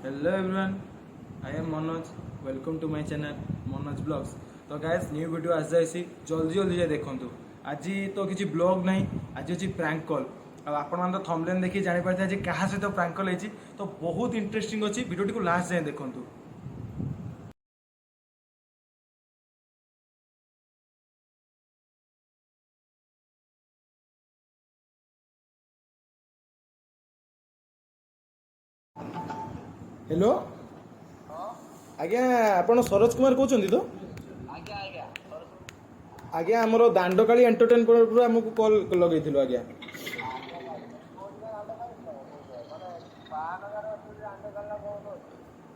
Hello everyone, I am Manoj. Welcome to my channel Manoj Vlogs. ତ guys, new video ଆସିଯାଇଛି, ଜଲ୍ଦି ଜଲ୍ଦି ଯାଇ ଦେଖନ୍ତୁ। ଆଜି ତ କିଛି ବ୍ଲଗ୍ ନାହିଁ, ଆଜି ଅଛି ପ୍ରାଙ୍କ କଲ୍। ଆଉ ଆପଣମାନେ ତ ଥମ୍ବନେଲ୍ ଦେଖି ଜାଣିପାରିଥିବେ ଆଜି କାହା ସହିତ ପ୍ରାଙ୍କ କଲ୍ ହେଇଛି। ତ ବହୁତ ଇଣ୍ଟରେଷ୍ଟିଂ ଅଛି, ଭିଡ଼ିଓଟିକୁ ଲାଷ୍ଟ ଯାଏଁ ଦେଖନ୍ତୁ। ହ୍ୟାଲୋ ଆଜ୍ଞା, ଆପଣ ସରୋଜ କୁମାର କହୁଛନ୍ତି ତ? ଆଜ୍ଞା। ଆଜ୍ଞା, ଆମର ଦାଣ୍ଡକାଳୀ ଏଣ୍ଟରଟେନମେଣ୍ଟରୁ ଆମକୁ କଲ୍ ଲଗେଇଥିଲୁ ଆଜ୍ଞା।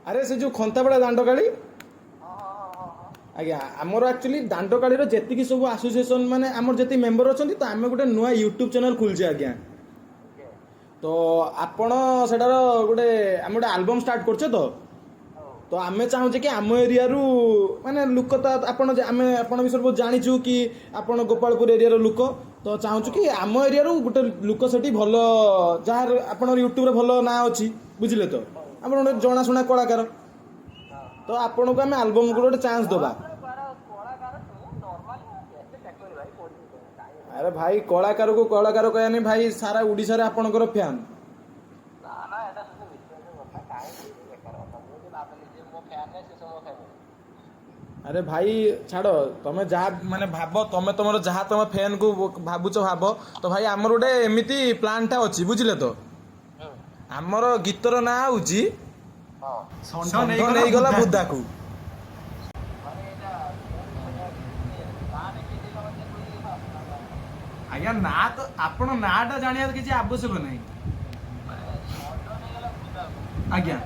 ଆରେ, ସେ ଯେଉଁ ଖନ୍ତାପଡ଼ା ଦାଣ୍ଡକାଳୀ ଆଜ୍ଞା। ଆମର ଆକ୍ଚୁଆଲି ଦାଣ୍ଡକାଳୀର ଯେତିକି ସବୁ ଆସୋସିଏସନ୍, ମାନେ ଆମର ଯେତିକି ମେମ୍ବର ଅଛନ୍ତି, ତ ଆମେ ଗୋଟେ ନୂଆ ୟୁଟ୍ୟୁବ୍ ଚ୍ୟାନେଲ୍ ଖୋଲିଛେ ଆଜ୍ଞା। ତ ଆପଣ ସେଟାର ଗୋଟେ, ଆମେ ଗୋଟେ ଆଲବମ୍ ଷ୍ଟାର୍ଟ କରୁଛେ। ତ ଆମେ ଚାହୁଁଛେ କି ଆମ ଏରିଆରୁ ମାନେ ଲୋକ, ତ ଆପଣ ଆମେ ଆପଣ ବିଷୟରେ ବହୁତ ଜାଣିଛୁ କି ଆପଣ ଗୋପାଳପୁର ଏରିଆର ଲୋକ। ତ ଚାହୁଁଛୁ କି ଆମ ଏରିଆରୁ ଗୋଟେ ଲୋକ ସେଠି ଭଲ, ଯାହାର ଆପଣଙ୍କର ୟୁଟ୍ୟୁବରେ ଭଲ ନାଁ ଅଛି, ବୁଝିଲେ ତ? ଆପଣ ଗୋଟେ ଜଣାଶୁଣା କଳାକାର, ତ ଆପଣଙ୍କୁ ଆମେ ଆଲବମ୍କୁ ଗୋଟେ ଚାନ୍ସ ଦେବା। କଳାକାର ନର୍ମାଲି ଏତେ ଚାକରି ଭାଇ ପଢିବି କାହିଁ? ଆରେ ଭାଇ, କଳାକାରକୁ କଳାକାର କହିବାନି ଭାଇ, ସାରା ଓଡ଼ିଶାରେ ଆପଣଙ୍କର ଫ୍ୟାନ୍। ନା ନା, ଏଟା ସବୁ ବିଶ୍ୱାସ କଥା କାହିଁ କହୁଛୁ? ବେକାର କଥା। ମୁଁ ବି ଭାବିଲି ଯେ ମୋ ଫ୍ୟାନ୍ ନାହିଁ, ସେ ସବୁ ମୋ ଫ୍ୟାନ୍। ଆରେ ଭାଇ ଛାଡ଼, ତମେ ଯାହା ମାନେ ଭାବ, ତମେ ତମର ଯାହା ତମ ଫ୍ୟାନ୍କୁ ଭାବୁଛ ଭାବ। ତ ଭାଇ, ଆମର ଗୋଟେ ଏମିତି ପ୍ଲାନ୍ଟା ଅଛି, ବୁଝିଲେ ତ? ଆମର ଗୀତର ନାଁ ହେଉଛି ଷଣ୍ଢ ନେଇଗଲା ବୁଦାକୁ। ମାନେ ଏଇଟା ଗାଁରେ କେତେ ଜଣ ଆଜ୍ଞା, ନା ତ ଆପଣ ନାଁଟା ଜାଣିବାର କିଛି ଆବଶ୍ୟକ ନାହିଁ। ଷଣ୍ଢ ନେଇଗଲା ବୁଦାକୁ। ଆଜ୍ଞା,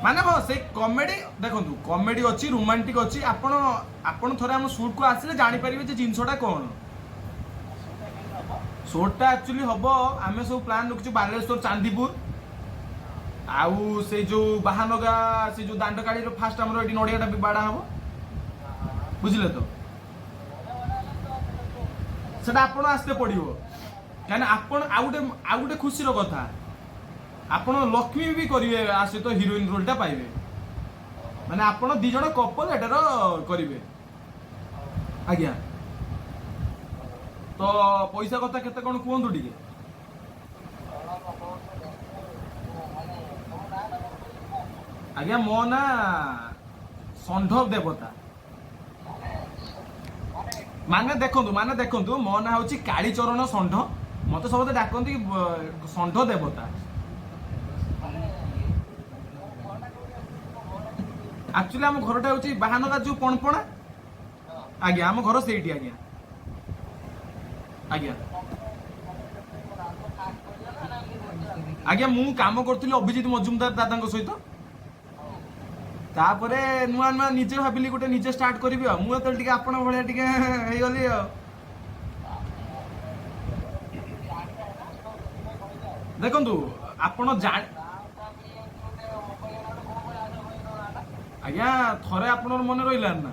ମାନେ ହଁ, ସେଇ କମେଡି ଦେଖନ୍ତୁ, କମେଡି ଅଛି, ରୋମାଣ୍ଟିକ ଅଛି। ଆପଣ ଥରେ ଆମ ସୁଟ୍କୁ ଆସିଲେ ଜାଣିପାରିବେ ଯେ ଜିନିଷଟା କ'ଣ। ସୁଟ୍ଟା ଆକ୍ଚୁଆଲି ହବ, ଆମେ ସବୁ ପ୍ଲାନ୍ ରଖିଛୁ ବାଲେଶ୍ୱର ଚାନ୍ଦିପୁର ଆଉ ସେଇ ଯୋଉ ବାହାନଗା, ସେଇ ଯୋଉ ଦାଣ୍ଡକାଳିର ଫାଷ୍ଟ ଆମର ଏଠି ନଡ଼ିଆଟା ବି ବାଡ଼ା ହବ, ବୁଝିଲେ ତ? ସେଟା ଆପଣ ଆସିତେ ପଡ଼ିବ, କାହିଁକିନା ଆପଣ ଆଉ ଗୋଟେ ଖୁସିର କଥା, ଆପଣ ଲକ୍ଷ୍ମୀ ବି କରିବେ, ଆ ସହିତ ହିରୋଇନ ରୋଲଟା ପାଇବେ। ମାନେ ଆପଣ ଦି ଜଣ କପଲ ଏଟାର କରିବେ ଆଜ୍ଞା। ତ ପଇସା କଥା କେତେ କ'ଣ କୁହନ୍ତୁ ଟିକେ। ଆଜ୍ଞା, ମୋ ନାଁ ଷଣ୍ଢ ଦେବତା। ମାନେ ଦେଖନ୍ତୁ, ମୋ ନାଁ ହଉଛି କାଳୀଚରଣ ଷଣ୍ଢ। ମତେ ସମସ୍ତେ ଡାକନ୍ତି ଷଣ୍ଢ ଦେବତା। ଆକ୍ଚୁଆଲି ଆମ ଘରଟା ହଉଛି ବାହାନଗା ଯୋଉ ପଣପଣା ଆଜ୍ଞା, ଆମ ଘର ସେଇଠି ଆଜ୍ଞା। ଆଜ୍ଞା ଆଜ୍ଞା, ମୁଁ କାମ କରୁଥିଲି ଅଭିଜିତ ମଜୁମଦାର ଦାଦାଙ୍କ ସହିତ। ତାପରେ ନୂଆ ନୂଆ ନିଜେ ଭାବିଲି ଗୋଟେ ନିଜେ ଷ୍ଟାର୍ଟ କରିବି, ଆଉ ମୁଁ ଯେତେବେଳେ ଟିକେ ଆପଣଙ୍କ ଭଳିଆ ଟିକେ ହେଇଗଲି ଆଉ। ଦେଖନ୍ତୁ, ଆପଣ ଜାଣି ଆଜ୍ଞା, ଥରେ ଆପଣଙ୍କର ମନେ ରହିଲାନି ନା?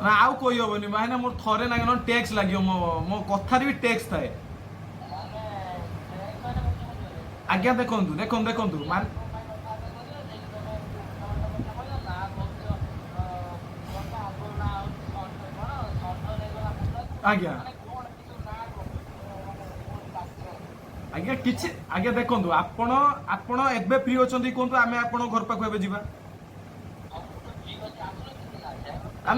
ନା, ଆଉ କହିହବନି ଭାଇନା, ମୋର ଥରେ ଲାଗେ, ନହେଲେ ଟ୍ୟାକ୍ସ ଲାଗିବ। ମୋ କଥାରେ ବି ଟ୍ୟାକ୍ସ ଥାଏ ଆଜ୍ଞା। ଦେଖନ୍ତୁ ଦେଖନ୍ତୁ ଦେଖନ୍ତୁ, ମାନେ ଆଜ୍ଞା ଆଜ୍ଞା, କିଛି ଆଜ୍ଞା, ଦେଖନ୍ତୁ, ଆପଣ ଏବେ ଫ୍ରି ଅଛନ୍ତି କୁହନ୍ତୁ, ଆମେ ଆପଣଙ୍କ ଘର ପାଖକୁ ଏବେ ଯିବା।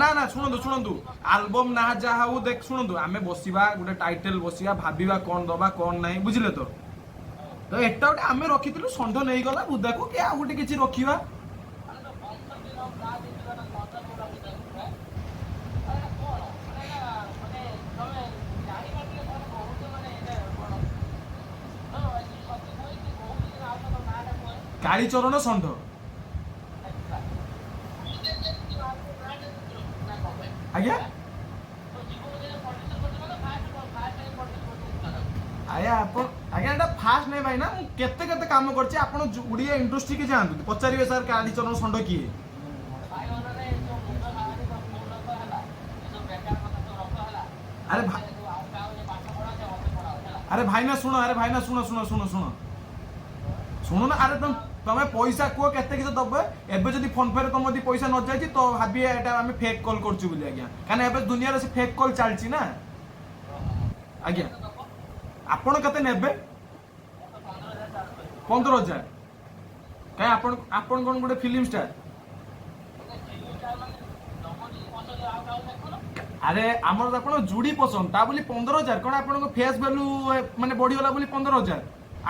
ନା ନା, ଶୁଣନ୍ତୁ ଶୁଣନ୍ତୁ, ଆଲବମ୍ ନା ଯାହା ହଉ, ଦେଖ ଶୁଣନ୍ତୁ, ଆମେ ବସିବା, ଗୋଟେ ଟାଇଟେଲ ବସିବା, ଭାବିବା କ'ଣ ଦବା କ'ଣ ନାହିଁ, ବୁଝିଲେ ତ? ତ ଏଟା ଗୋଟେ ଆମେ ରଖିଥିଲୁ ଷଣ୍ଢ ନେଇଗଲା ବୁଦାକୁ, କି ଆଉ ଗୋଟେ କିଛି ରଖିବା? କାଳୀଚରଣ ଷଣ୍ଢ ଆଜ୍ଞା। ଆଜ୍ଞା, ଆପଣ ଆଜ୍ଞା, ଏଇଟା ଫାଷ୍ଟ ନାଇଁ ଭାଇନା, ମୁଁ କେତେ କେତେ କାମ କରିଛି। ଆପଣ ଓଡ଼ିଆ ଇଣ୍ଡଷ୍ଟ୍ରିକି ଯାଆନ୍ତୁ, ପଚାରିବେ ସାର୍ କାଳୀଚରଣ ଷଣ୍ଢ କିଏ। ଆରେ ଆରେ ଭାଇନା ଶୁଣ, ଆରେ ଭାଇନା ଶୁଣ ଶୁଣ ଶୁଣ ଶୁଣ ଶୁଣୁନ, ଆରେ ତମେ ପଇସା କୁହ କେତେ କିଛି ଦବେ। ଏବେ ଯଦି ଫୋନ ପେ ରେ ତମ ଯଦି ପଇସା ନ ଯାଇଛି ତ ଭାବିବେ ଏଇଟା ଆମେ ଫେକ୍ କଲ୍ କରୁଛୁ ବୋଲି ଆଜ୍ଞା, କାରଣ ଏବେ ଦୁନିଆରେ ସେ ଫେକ୍ କଲ୍ ଚାଲିଛି ନା ଆଜ୍ଞା। ଆପଣ କେତେ ନେବେ? 15,000? କାଇଁ, ଆପଣ କଣ ଗୋଟେ ଫିଲ୍ମ ଷ୍ଟାର? ଆରେ ଆମର ତ ଆପଣ ଜୁଡି ପସନ୍ଦ, ତା ବୋଲି 15,000? କଣ ଆପଣଙ୍କ ଫେସ୍ ଭ୍ୟାଲୁ ମାନେ ବଢିଗଲା ବୋଲି 15,000?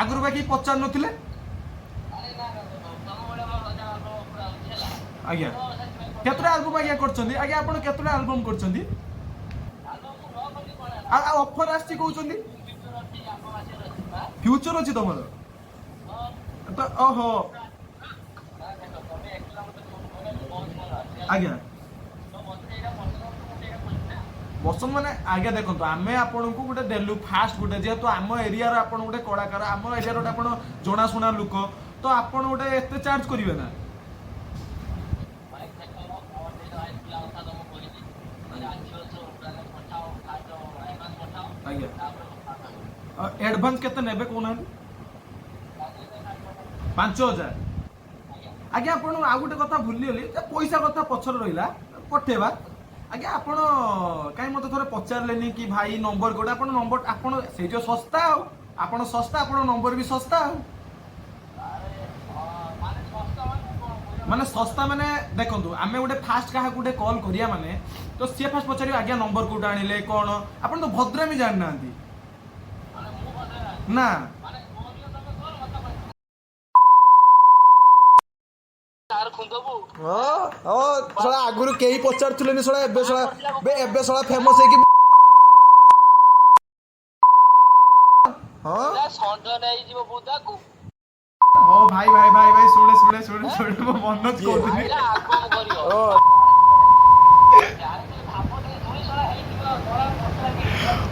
ଆଗରୁ ବା କେହି ପଚାରୁ ନଥିଲେ ଆଜ୍ଞା। କେତେଟା ଆଲବମ୍ ଆଜ୍ଞା କରିଛନ୍ତି ଆଜ୍ଞା ଆପଣ? କେତେଟା ଆଲବମ୍ କରିଛନ୍ତି? ଆଉ ଅଫର ଆସିଛି କହୁଛନ୍ତି, ଫ୍ୟୁଚର ଅଛି ତମର ତ? ଓହୋ ଆଜ୍ଞା, ବସନ୍ତ ମାନେ ଆଜ୍ଞା ଦେଖନ୍ତୁ, ଆମେ ଆପଣଙ୍କୁ ଗୋଟେ ଦେଲୁ ଫାଷ୍ଟ ଗୋଟେ, ଯେହେତୁ ଆମ ଏରିଆର ଆପଣ ଗୋଟେ କଳାକାର, ଆମ ଏରିଆର ଗୋଟେ ଆପଣ ଜଣାଶୁଣା ଲୋକ, ତ ଆପଣ ଗୋଟେ ଏତେ ଚାର୍ଜ କରିବେ ନା? ଆଜ୍ଞା, ଆଡଭାନ୍ସ କେତେ ନେବେ କହୁନାହାନ୍ତି? 5,000 ଆଜ୍ଞା। ଆପଣ ଆଉ ଗୋଟେ କଥା ଭୁଲିଗଲି ଯେ, ପଇସା କଥା ପଛରେ ରହିଲା, ପଠେଇବା ଆଜ୍ଞା। ଆପଣ କାହିଁ ମତେ ଥରେ ପଚାରିଲେନି କି ଭାଇ ନମ୍ବର କୋଉଟା? ଆପଣ ନମ୍ବର, ଆପଣ ସେଇ ଯୋଉ ଶସ୍ତା, ଆଉ ଆପଣ ଶସ୍ତା, ଆପଣ ନମ୍ବର ବି ଶସ୍ତା। ଆଉ ମାନେ ଶସ୍ତା ମାନେ ଦେଖନ୍ତୁ, ଆମେ ଗୋଟେ ଫାଷ୍ଟ କାହାକୁ ଗୋଟେ କଲ୍ କରିବା ମାନେ ତ ସିଏ ଫାଷ୍ଟ ପଚାରିବ ଆଜ୍ଞା ନମ୍ବର କୋଉଟା ଆଣିଲେ କଣ? ଆପଣ ତ ଭଦ୍ରାମି ଜାଣିନାହାନ୍ତି ନା। ହଁ ହଁ ଶଳା, ଆଗରୁ କେହି ପଚାରୁଥିଲେନି ଶଳା, ଏବେ ଶଳା ବେ ଏବେ ଶଳା ଫେମସ ହେଇକି। ହଁ। ଷଣ୍ଢ ନେଇଯିବ ବୁଦାକୁ। ହଉ ଭାଇ ଭାଇ ଭାଇ ଭାଇ, ଶୁଣେ ଶୁଣେ ଶୁଣେ ଶୁଣେ, ମୁଁ ମନୋଜ କହୁଥିଲି। ଆଇଲା ଆଗମ କରିବ।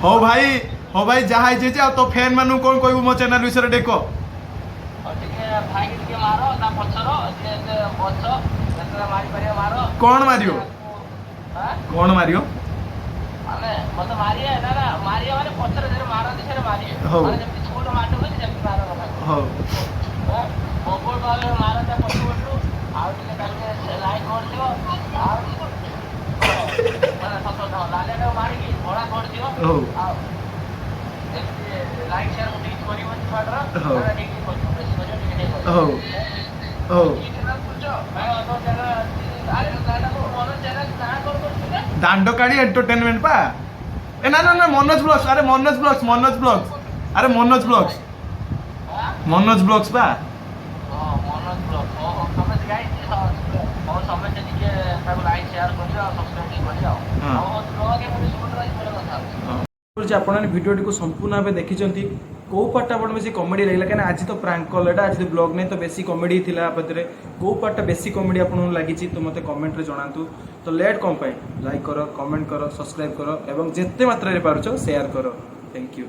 ହଉ ଭାଇ, ହଉ ଭାଇ, ଯାହା ହେଇଛି ହେଇଛି। ଆଉ ତୋ ଫ୍ୟାନ୍ ମାନଙ୍କୁ କଣ କହିବୁ ମୋ ଚ୍ୟାନେଲ ବିଷୟରେ ଟିକେ କହ। ଟିକେ ଭାଇକି ଟିକେ ମାର ତା ପଛର, ଟିକେ ପଛ ଯେତେବେଳେ ମାରିପାରିବ ମାର। କଣ ମାରିବ? କଣ ମାରିବ? ମାନେ ମତେ ମାରିବେ ନା ନା ମାରିବେ ମାନେ ପଛରେ ଯେତେ ମାରନ୍ତି ସେଟା ମାରିବେ। ହଉ। ମାନେ ଯେମିତି ଛୋଟ ମାଡ଼ ହୁଏ ସେମିତି ମାର କଥା। ହଉ। ବବଲ ଭାବେ ମାର ତା ପଛ ପଟରୁ, ଆଉ ଟିକେ ତାକୁ ଲାଇକ୍ କରିଦିଅ। ଆଉ ମାନେ ସତ କଥା, ଲାଲିଆଟାକୁ ମାରିକି କଳା କରିଦିଅ। ହଉ। ଆଉ ଯେମିତି ଲାଇକ୍ ସେୟାର ମୁଁ ଟିକେ କରିବ ଛୁଆଟାର। ହଉ। ଟିକେ କରିବ, ବେଶୀ କରିବ, ଟିକେ ଟିକେ କରିବ। ହଉ ହଉ। ଦାଣ୍ଡକାଳି ଏଣ୍ଟରଟେନମେଣ୍ଟ ପା। ଏ ନା ନା ନା, ମନୋଜ ବ୍ଲଗ୍ସ। ଆରେ ମନୋଜ ବ୍ଲଗ୍ସ, ମନୋଜ ବ୍ଲଗ୍ସ, ଆରେ ମନୋଜ ବ୍ଲଗ୍ସ, ମନୋଜ ବ୍ଲଗ୍ସ ପା। କରୁଛି ଆପଣମାନେ ଭିଡ଼ିଓଟିକୁ ସମ୍ପୂର୍ଣ୍ଣ ଭାବେ ଦେଖିଛନ୍ତି। କେଉଁ ପାର୍ଟଟା ଆପଣ ବେଶୀ କମେଡ଼ି ଲାଗିଲା? କାହିଁକିନା ଆଜି ତ ପ୍ରାଙ୍କ କଲ୍ ଏଟା, ଆଜି ତ ବ୍ଲଗ୍ ନାହିଁ, ତ ବେଶୀ କମେଡ଼ି ଥିଲା ପାଖରେ। କେଉଁ ପାର୍ଟଟା ବେଶୀ କମେଡ଼ି ଆପଣଙ୍କୁ ଲାଗିଛି ତ ମୋତେ କମେଣ୍ଟରେ ଜଣାନ୍ତୁ। ତ ଲେଟ୍ କ'ଣ ପାଇଁ? ଲାଇକ୍ କର, କମେଣ୍ଟ କର, ସବସ୍କ୍ରାଇବ୍ କର ଏବଂ ଯେତେ ମାତ୍ରାରେ ପାରୁଛ ସେୟାର କର। Thank you.